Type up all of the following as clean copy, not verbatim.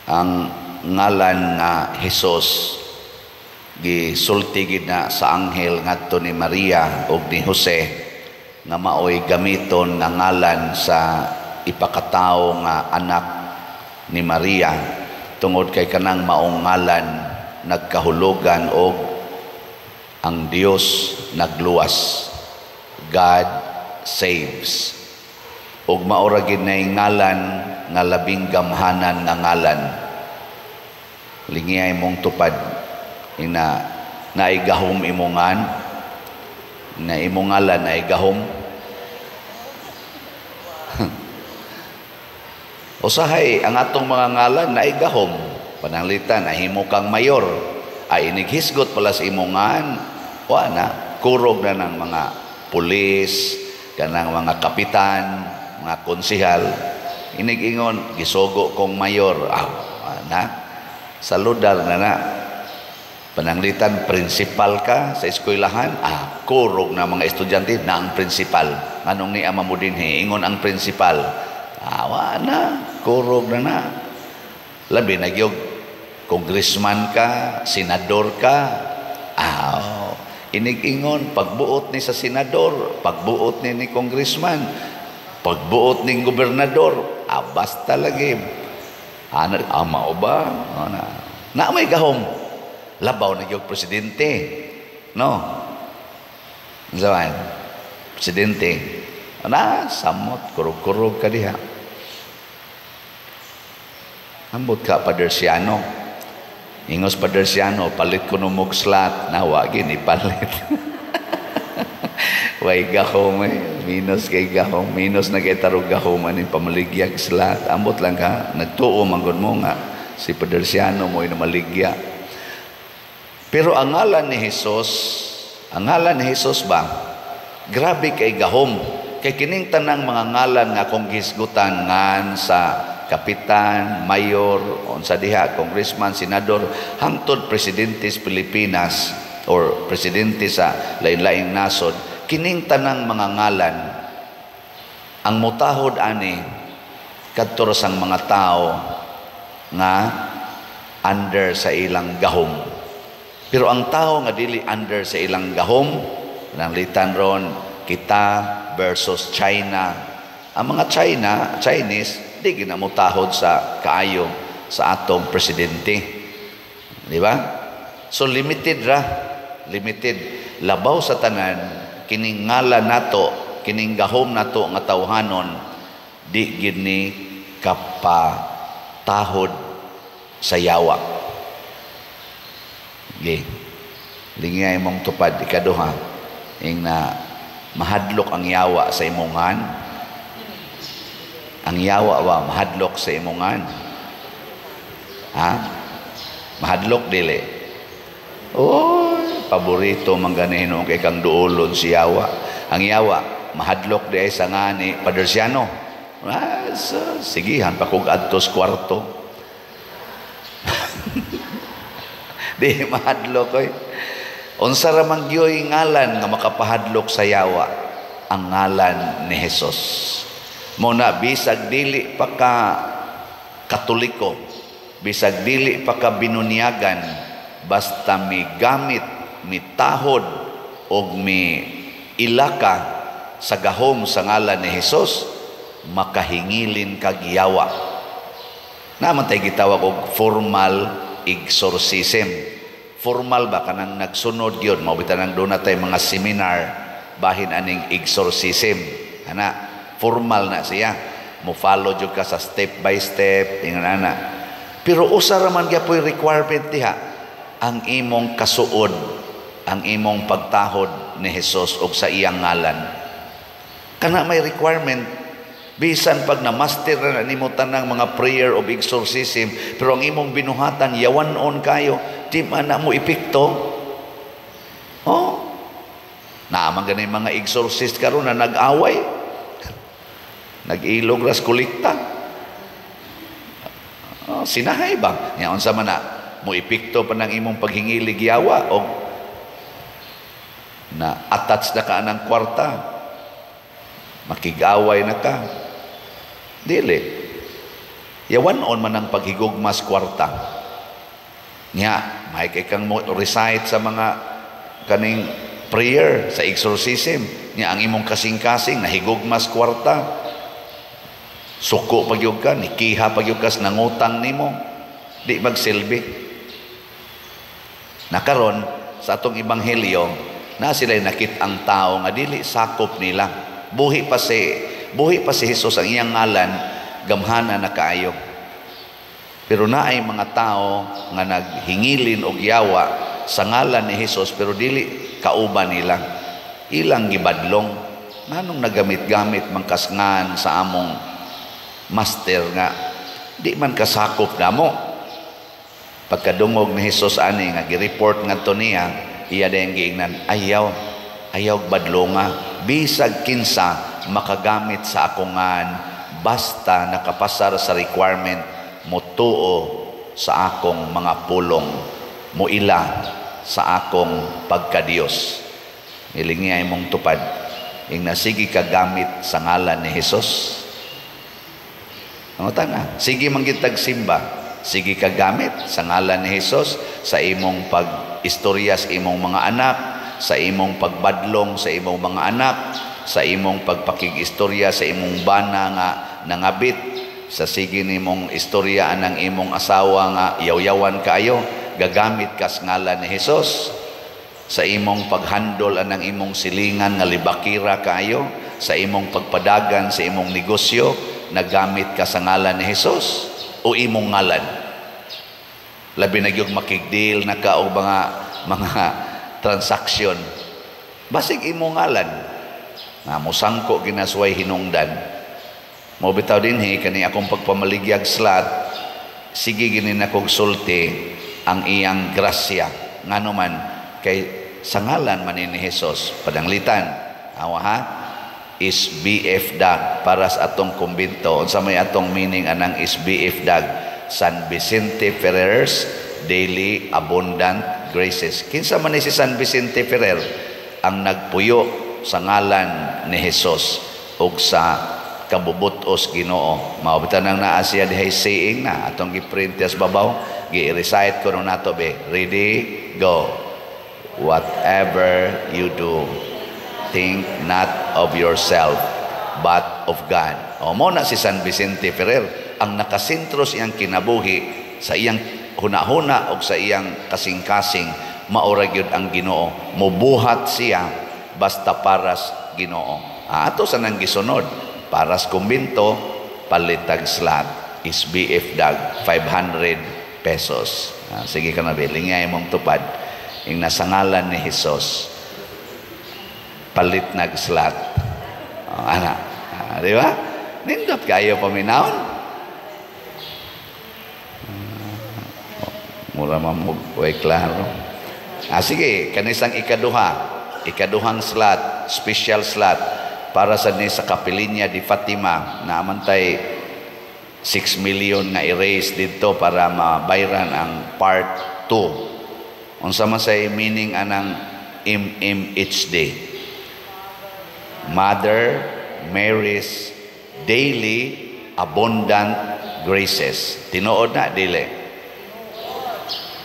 Ang ngalan nga Hesus, gisulti gid na sa anghel ngadto ni Maria ug ni Jose nga maoy gamiton nga ngalan sa ipakatawo nga anak ni Maria, tungod kay kanang maong ngalan nagkahulugan og ang Dios nagluwas, God saves. Ug mao ra gid nay ngalan nga labing gamhanan nga ngalan. Lingiyay mong tupad, ina naay gahom imongan na imong ngalan naay gahom. Usahay ang atong mga ngalan naay gahom. Pananglitan nahimo kang mayor, ay inighisgot pala sa imong ngan, wa na, kurog na ng mga pulis, kanang mga kapitan, mga konsihal. Inigingon, "Gisugo kong mayor." Ah, wa na, saludar na na. Pananglitan principal ka sa eskwelahan, ah, kurog na mga estudyante na ang principal. "Anong ni ama mo dinhi?" Ingon ang principal. Ah, wa na, kurog na na. Labi na gyud congressman ka, senador ka. Ah, oh, inig-ingon, pagbuot ni sa senador, pagbuot ni ni congressman, pagbuot ni gobernador, ah, basta lagi. Ano, ama o ba? Ano, na may gahom. Labaw na gyud presidente. No? Unsa? Presidente. Na, samot, kurog-kurog ka diha. Ambot ka, Padersiano. Ingos Padersiano, "Palit ko mog slot." Nawa, gini palit. Way gahom eh. Minus kay gahom. Minus na kay tarog gahom ani pamaligyag slot. Ambot lang ka. Nagtuo manggod mo nga si Padersiano mo maligya. Pero ang ngalan ni Jesus, ang ngalan ni Jesus ba? Grabe kay gahom. Kay kining tanang mga ngalan nga akong gihisgutan, ngan sa kapitan, mayor, unsa diha, congressman, senador, hangtod presidente sa Pilipinas or presidente sa lain-laing nasod, kining tanang mga ngalan, ang mutahod ani kadto ra sang mga tao nga under sa ilang gahom. Pero ang tao nga dili under sa ilang gahom, nanglitan ron kita versus China. Ang mga China, Chinese, di ginamutahod sa kaayo sa atong presidente. Di ba? So limited ra, limited. Labaw sa tanan, kining ngalan nato, kining gahom nato nga tawhanon, di gid ni kapatahod sa yawa. Gi. Lingay mong tupad, ikaduha, ing na mahadlok ang yawa sa imongan. Ang yawa ba mahadlok sa imongan? Ha? Mahadlok dili? Oh, paborito man gani hinuon kay kang duolon si yawa. Ang yawa mahadlok di ay sa ngani Padersiano. Ah, so, sigihan pa kog adtos kwarto. Di mahadlok oy. Unsa ra man gyoy ngalan nga makapahadlok sa yawa? Ang ngalan ni Jesus. Mo na bisag dili pa ka Katoliko, bisag dili pa ka binunyagan, basta mi gamit, mitahod og mi ilaka sa gahom sa ngalan ni Jesus, makahingilin kag yawa. Naman tay gitawag og formal exorcism. Formal ba, kanang nagsunod yun, mao bitaw nang doon tay mga seminar bahin aning exorcism. Ana, formal na siya. Mo follow jud ka sa step by step, ingon ana. Pero usa ra man gyapoy requirement diha, ang imong kasuod, ang imong pagtahod ni Jesus og sa iyang ngalan. Kana may requirement. Bisan pag na-master na nimo tanang mga prayer of exorcism, pero ang imong binuhatan yawan-on kayo, di man na mo epekto. Oh. Naaman gani mga exorcist karon na nag-away. Nag-ilog ras kolekta. Oh, sinahay ba? Nya unsa man na mo epekto pa ng imong paghingilig yawa og na attach na ka ng kwarta, makigaway na ka? Dili. Yawan-on man ang paghigugmas kwarta. Nya, may kay kang mo recite sa mga kaning prayer sa exorcism. Nya ang imong kasing-kasing nahigugmas kwarta. Suko pagyud ka, nikiha pagyud ka sa nangutang nimo. Di magsilbi. Nakaron sa atong ebanghelyo, na sila nakit ang tao nga dili sakop nila. Buhi pa si Jesus, ang iyang ngalan gamhana na kaayo. Pero naay mga tao nga naghingilin og yawa sa ngalan ni Jesus pero dili kauban nila. Ilang gibadlong, nganong nagamit-gamit man kasngan sa among master nga di man kasakop namo. Pagkadungog ni Jesus ani nga gi-report ngadto niya, iya dayang giingnan, "Ayaw, ayaw badlonga, bisag kinsa makagamit sa akong ngan basta nakapasar sa requirement, motuo sa akong mga pulong, moila sa akong pagkadiyos." Hilingi ay mong tupad. Ing nasige ka gamit sa ngalan ni Jesus. Ang na, sige man gitag simba, sige ka gamit sa ngalan ni Jesus sa imong pag-istorya sa imong mga anak, sa imong pagbadlong sa imong mga anak, sa imong pagpakig-istorya sa imong bana nga nangabit, sa sige nimong istorya anang imong asawa nga yaw-yawan kaayo, gagamit kas ngalan ni Jesus, sa imong paghandol anang imong silingan nga libakira kaayo, sa imong pagpadagan sa imong negosyo, nagamit ka sa ngalan ni Jesus o imong ngalan. Labi na gyud makig-deal na ka og mga transaksyon, basig imong ngalan nga musangko ginasway hinungdan mo. Bitaw dinhi kani akong pagpamaligyag slot, sige gini na kog sulti ang iyang grasya, ngano man kay sa ngalan man ni Jesus. Padanglitan awa ha, is BF Dag para sa atong kumbinto. Unsa may atong meaning anang is BF Dag? San Vicente Ferrer's Daily Abundant Graces. Kinsa man ni si San Vicente Ferrer? Ang nagpuyo sa ngalan ni Jesus ug sa kabubutos Ginoo. Mao bitaw nang naa siya dihay saying na atong gi-print sa babaw, gi-recite ko nato be. Ready, go. "Whatever you do, think not of yourself but of God." O mo na si San Vicente Ferrer ang nakasentro sa iyang kinabuhi, sa iyang hunahuna o sa iyang kasing-kasing, maura gyud ang Ginoo. Mubuhat siya basta paras Ginoo. Ato sa nang gisunod paras kumbinto, palitag slot is BF Dag 500 pesos. Sige ka na be, lingay mong tupad. Ing nasa ngalan ni Jesus, palit nag slot. Oh, ana. Di ba? Nindot kayo paminawon. Mura man mo way klaro. Sige, kanisang ikaduha, ikaduhang slot, special slot para sa ni sa Kapilinya di Fatima na amantay 6 million nga i-raise dito para mabayran ang part 2. Unsa man say meaning anang MMHD? Mother Mary's Daily Abundant Graces. Tinuod na dili?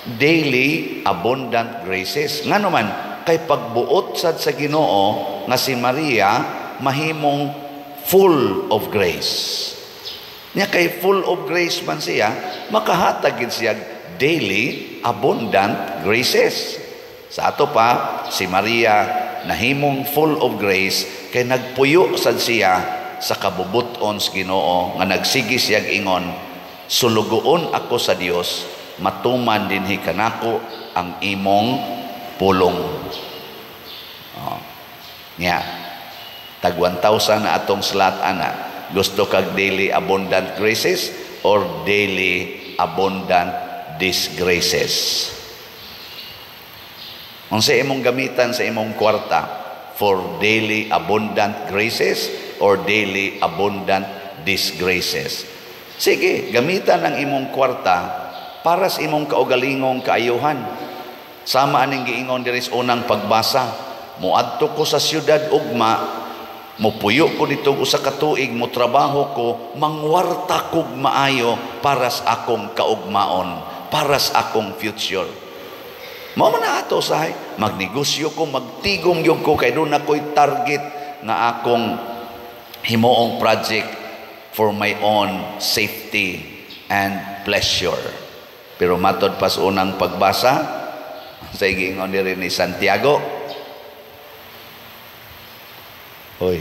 Daily Abundant Graces. Ngano man kay pagbuot sad sa Ginoo nga si Maria mahimong full of grace. Nya kay full of grace man siya, makahatag gid siya daily abundant graces. Sa ato pa, si Maria nahimong full of grace kay nagpuyo sad siya sa kabubuton sa Ginoo nga nagsige siya ingon, "Sulugoon ako sa Dios, matuman dinhi kanako ang imong pulong." Oh. Nya tag 1,000 na atong slot ana. Gusto kag daily abundant graces or daily abundant disgraces? Unsa imong gamitan sa imong kwarta, for daily abundant graces or daily abundant disgraces? Sige, gamitan ang imong kwarta para sa imong kaugalingong kaayuhan. Sama aning giingon diri sa unang pagbasa, "Muadto ko sa syudad ugma." Mopuyo ko dito usa ka tuig, mo trabaho ko, mangwarta kog maayo para sa akong kaugmaon, para sa akong future. Mao man na ato usahay, magnegosyo ko, magtigom gyud ko kay duna ko'y target nga akong himuong project for my own safety and pleasure. Pero matod pas unang pagbasa sa giingon diri ni Santiago, hoy,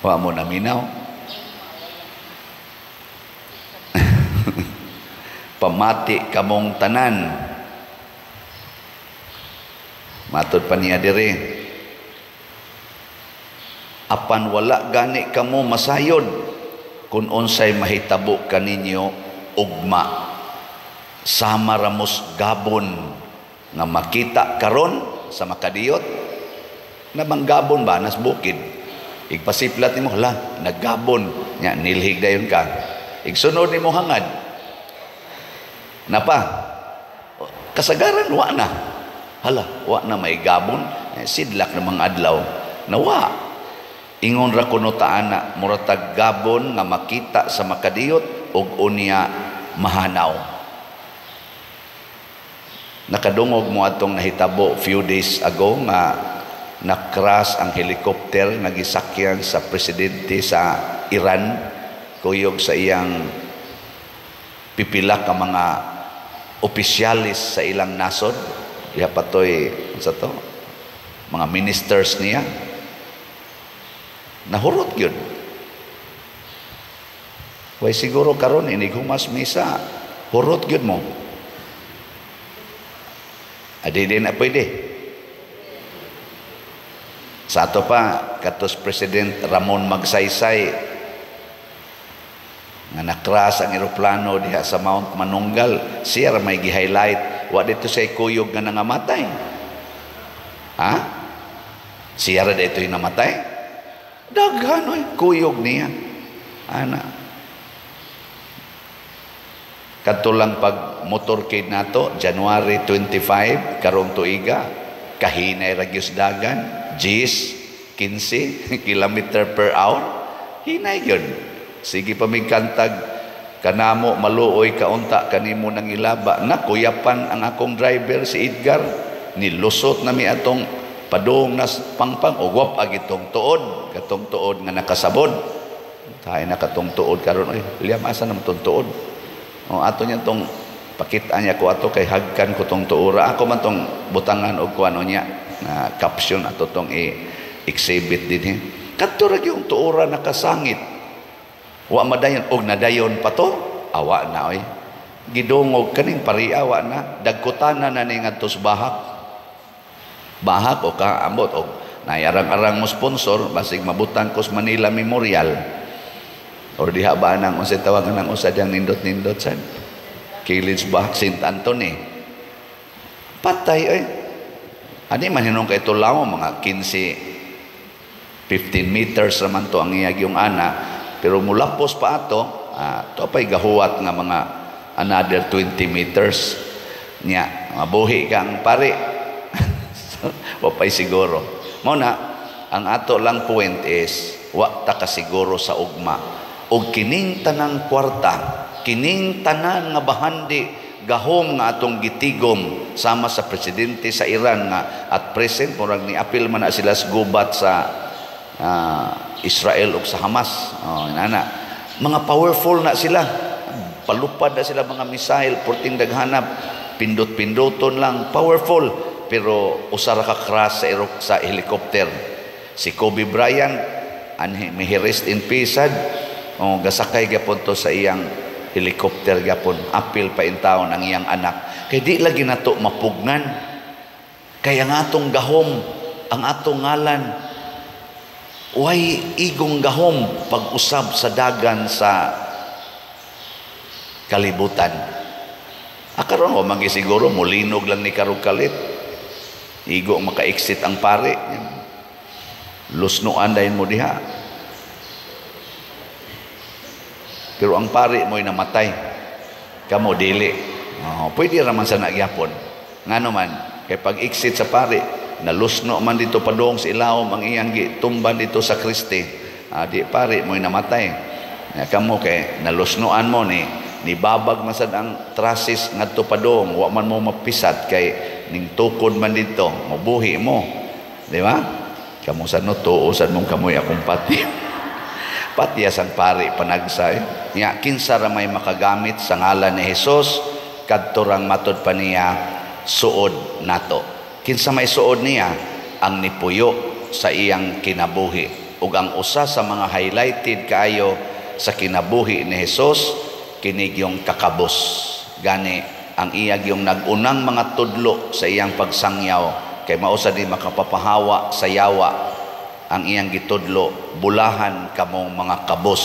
wa mo naminaw. Pamati kamong tanan. Matod pa niya diri, apan wala gani kamo masayod kung unsay mahitabo kaninyo ugma. Sama ramos gabon nga makita karon sa makadiyot, na manggabon ba nas bukid. Igpasiplat nimo, hala, naggabon nya, nilhig dayon ka. Igsunod nimo hangad. Napa kasagaran wa na. Hala, wa na may gabon, eh, sidlak na mga adlaw. Nawa. Ingon ra kuno ta ana, muratag gabon nga makita sa makadiyot ug unya mahanaw. Nakadungog mo atong nahitabo few days ago nga nakras ang helicopter nga gisakyan sa presidente sa Iran kuyog sa iyang pipila ka mga opisyalis sa ilang nasod. Diha patoy sa to mga ministers niya nahurot gyud. Way siguro karon inig humas misa hurot gyud mo. Adi di na pwede. Sa ato pa katos President Ramon Magsaysay nga nakras ang eroplano diha sa Mount Manunggal, siya ra may gi-highlight. Wa dito say kuyog nga nangamatay. Ha? Siya ra dito yung namatay? Daghan oy kuyog niya. Ana. Kadto lang pag motorcade nato January 25 karong tuiga, kahinay ra gyud dagan, 10, 15 kilometer per hour. Hinay gyud. Sige pa migkantag kanamo maluoy kaunta kanimo nang ilaba. Nakuyapan ang akong driver si Edgar, nilusot na mi atong padung nas pangpang og wap agi tong tuod, katong tuod nga nakasabod. Tayo na katong tuod karon oy, liyam asa na tong tuod. O ato niya tong pakita niya ko ato kay hagkan ko tong tuora. Ako man tong butangan og kuano niya na caption ato tong i-exhibit dinhi. Kadto ra gyud tuora nakasangit. Wa madayon og nadayon pa to, awa na oy. Gidungog kaning pariawa na, dagkutana na ni ngadto sa bahak. Bahak o kaambot og nayarang-arang mo sponsor basig mabutang ko sa Manila Memorial. Or diha ba nang unsay tawagan nang usa diyang nindot-nindot sad. Kilid Bahak St. Anthony. Patay oy. Ani man hinong kay tulaw mga 15 15 meters raman to ang iyag yung ana. Pero mulapos pa ato, to pa'y gahuwat nga mga another 20 meters niya. Mabuhi ka ang pari. Wa pa'y siguro. Mao na, ang ato lang point is, wa ta kasiguro sa ugma. Og kining tanang kwarta, kining tanan nga bahandi, gahom nga atong gitigom sama sa presidente sa Iran nga at present, murag ni apil man na sila sa gubat sa Israel ug sa Hamas. Oh, inana. Mga powerful na sila. Palupad na sila mga missile, porting daghanap, pindot-pindoton lang, powerful. Pero usa ra ka crash sa helicopter. Si Kobe Bryant, anhi may rest in peace sad. Oh, gasakay gyapon to sa iyang helicopter gyapon. Apil pa in taon ang iyang anak. Kay di lagi nato mapugnan. Kay ang atong gahom, ang atong ngalan, way igong gahom pag-usab sa dagan sa kalibutan. Akaron wa man siguro mulinog lang ni karog kalit. Igo maka-exit ang pare. Lusnoan dayon mo diha. Pero ang pare mo'y namatay. Kamo dili. Oh, pwede ra man sa nagyapon. Ngano man kay pag-exit sa pare, Nalusno man dito padung sa ilawom ang iyang gitumban dito sa Kristi. Di pare mo'y namatay. Ya, kamo kay nalusnoan mo ni nibabag man sad ang trusses ngadto padung, wa man mo mapisat kay ning tukod man dito, mobuhi mo. Di ba? Kamo sad no tuo sad mong kamoy akong pati. Patias ang pari panagsay. Nya kinsa ra may makagamit sa ngalan ni Hesus, kadto rang matod pa niya suod nato. Kinsa may suod niya? Ang nipuyo sa iyang kinabuhi. Ug ang usa sa mga highlighted kaayo sa kinabuhi ni Hesus kini yung kakabos. Gani ang iya yung nag-unang mga tudlo sa iyang pagsangyaw kay mao sa di makapapahawa sa yawa ang iyang gitudlo, bulahan kamong mga kabos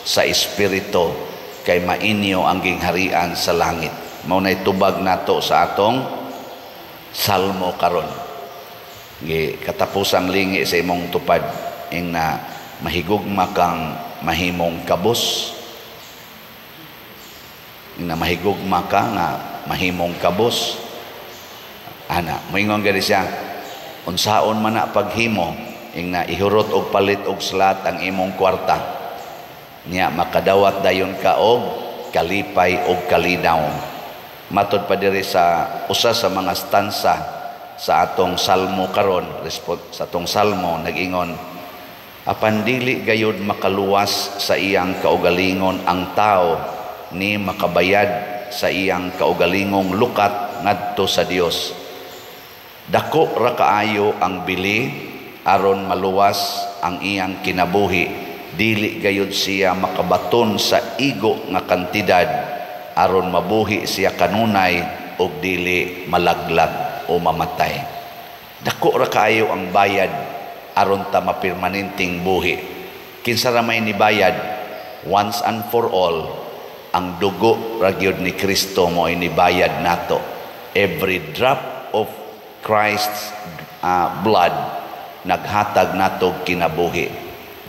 sa espiritu kay mainyo ang gingharian sa langit. Mao nay tubag nato sa atong salmo karon. Gi katapusang lingi sa imong tupad ing na mahigugma kang mahimong kabos. Ing na mahigugma ka nga mahimong kabos. Ana, moingon gani siya, unsaon man na paghimo, ing na ihurot og palit og slat ang imong kwarta. Nya makadawat dayon ka og kalipay og kalinaw. Matod pa diri sa usa sa mga stanza sa atong salmo karon, sa atong salmo nag-ingon, apan dili gayud makaluwas sa iyang kaugalingon ang tao ni makabayad sa iyang kaugalingong lukat ngadto sa Dios. Dako ra kaayo ang bili aron maluwas ang iyang kinabuhi. Dili gayud siya makabaton sa igo nga kantidad aron mabuhi siya kanunay og dili malaglag o mamatay. Dako ra kaayo ang bayad aron ta mapirmanenteng buhi. Kinsa ra may nibayad? Once and for all, ang dugo ra gyud ni Kristo mo ay nibayad nato. Every drop of Christ's blood naghatag nato kinabuhi.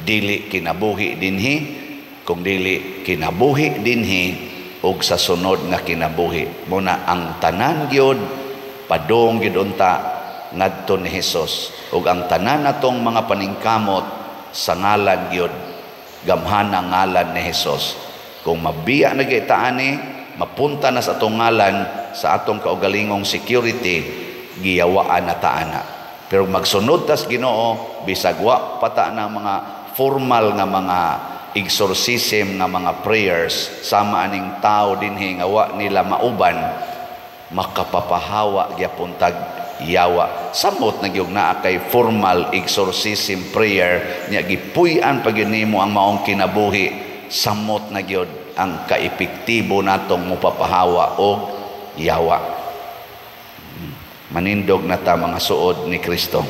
Dili kinabuhi dinhi, kung dili kinabuhi dinhi og sa sunod nga kinabuhi. Muna ang tanan gyud padung gyud unta ngadto ni Hesus, ug ang tanan natong mga paningkamot sa ngalan gyud, gamhana ngalan ni Hesus. Kung mabiya na gyud ta ani, mapunta na sa atong ngalan, sa atong kaugalingong security, giyawaan na ta ana. Pero magsunod tas Ginoo, bisag wa pa ta na mga formal nga mga exorcism nga mga prayers, sama aning tao dinhi nga wa nila mauban, makapapahawa gyapon tag yawa. Samot na gyud naa kay formal exorcism prayer nya gipuy-an pa gyud nimo ang maong kinabuhi, samot na gyud ang kaepektibo natong mopapahawa og yawa. Manindog na ta, mga suod ni Kristo.